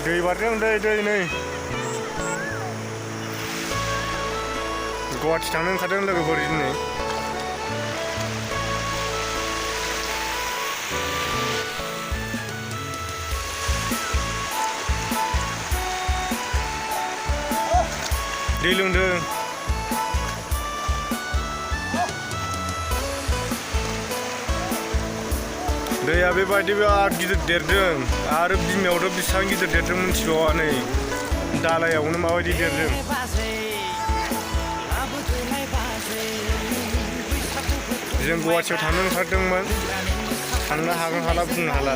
दै बारदों दै नै गुवाहाटि थांनो ओंखारदों लोगोफोर दिनै दै लोंदों दैया बेबायदि बिराद गिदिर देरदों आरो बिमायावथ' बेसेबां गिदिर देरदों मिथिबावा नै दालायावनो माबायदि देरदों जों गुवाहाटियाव थांनो ओंखारदोंमोन थांनो हागोन हाला बुंनो हाला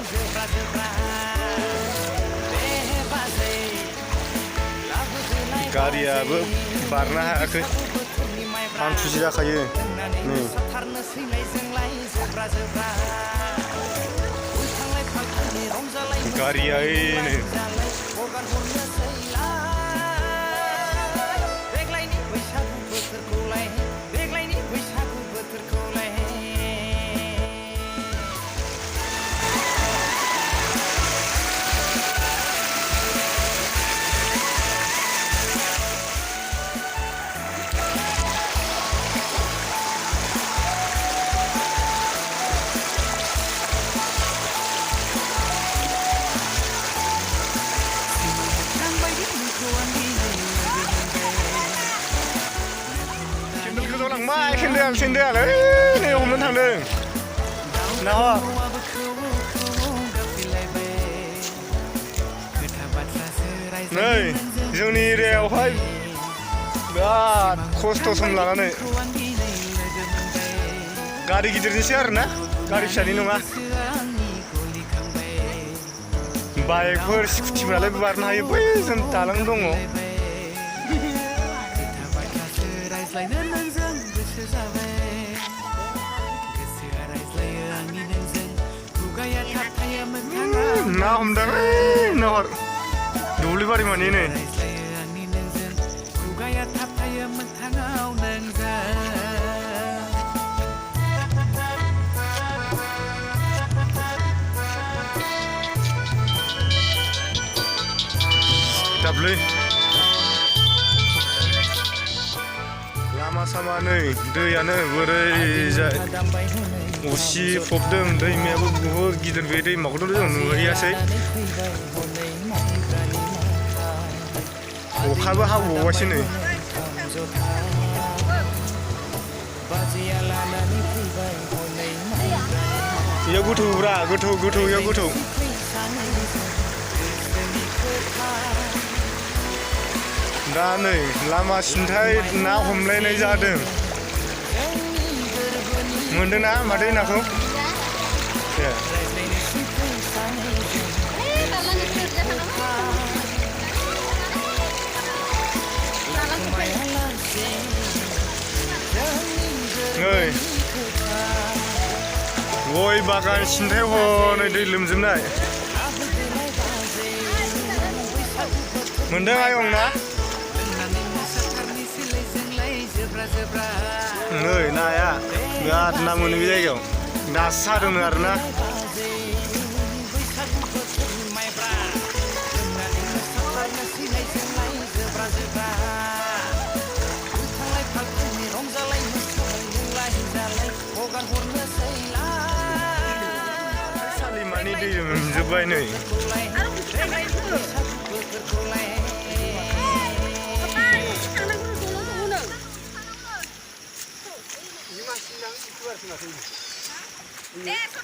गारियाबो बारनो हायाखै हान्थुसे जाखायो नै गारिया नै गोजावलांबाय सेन्देल नै हमनो थांदों नाहर नै जोंनि एरियायावहाय बिराद खस्थ' सम लानानै गारि गिदिरनिसो आरोना गारि फिसानि नङा बाइकफोर स्कुटिफोरालाय बारनो हायो बै जों दालां दङ ना हमदों नाहर दुब्लिबारि मानि नै दाबलै लामा सामा नै दैयानो बोरैजाय उसिफबदों दैमायाबो बुहुद गिदिर बे दैमाखौथ' जों नुहैयासै अखाबो हाबावबायसो नै इयाव गोथौब्रा गोथौ इयाव गोथौ दा नै लामा सिन्थाय ना हमलायनाय जादों मोनदोंना मादै नाखौ नै गय बागान सिन्थाय हनै दै लोमजोबनाय मोनदों आयं ना नै नाया बिराद ना मोनो बे जायगायाव दासो सादोंनो आरोना सालिमानि दै मोनजोब्बाय नै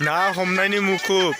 ना हमनायनि मुखुब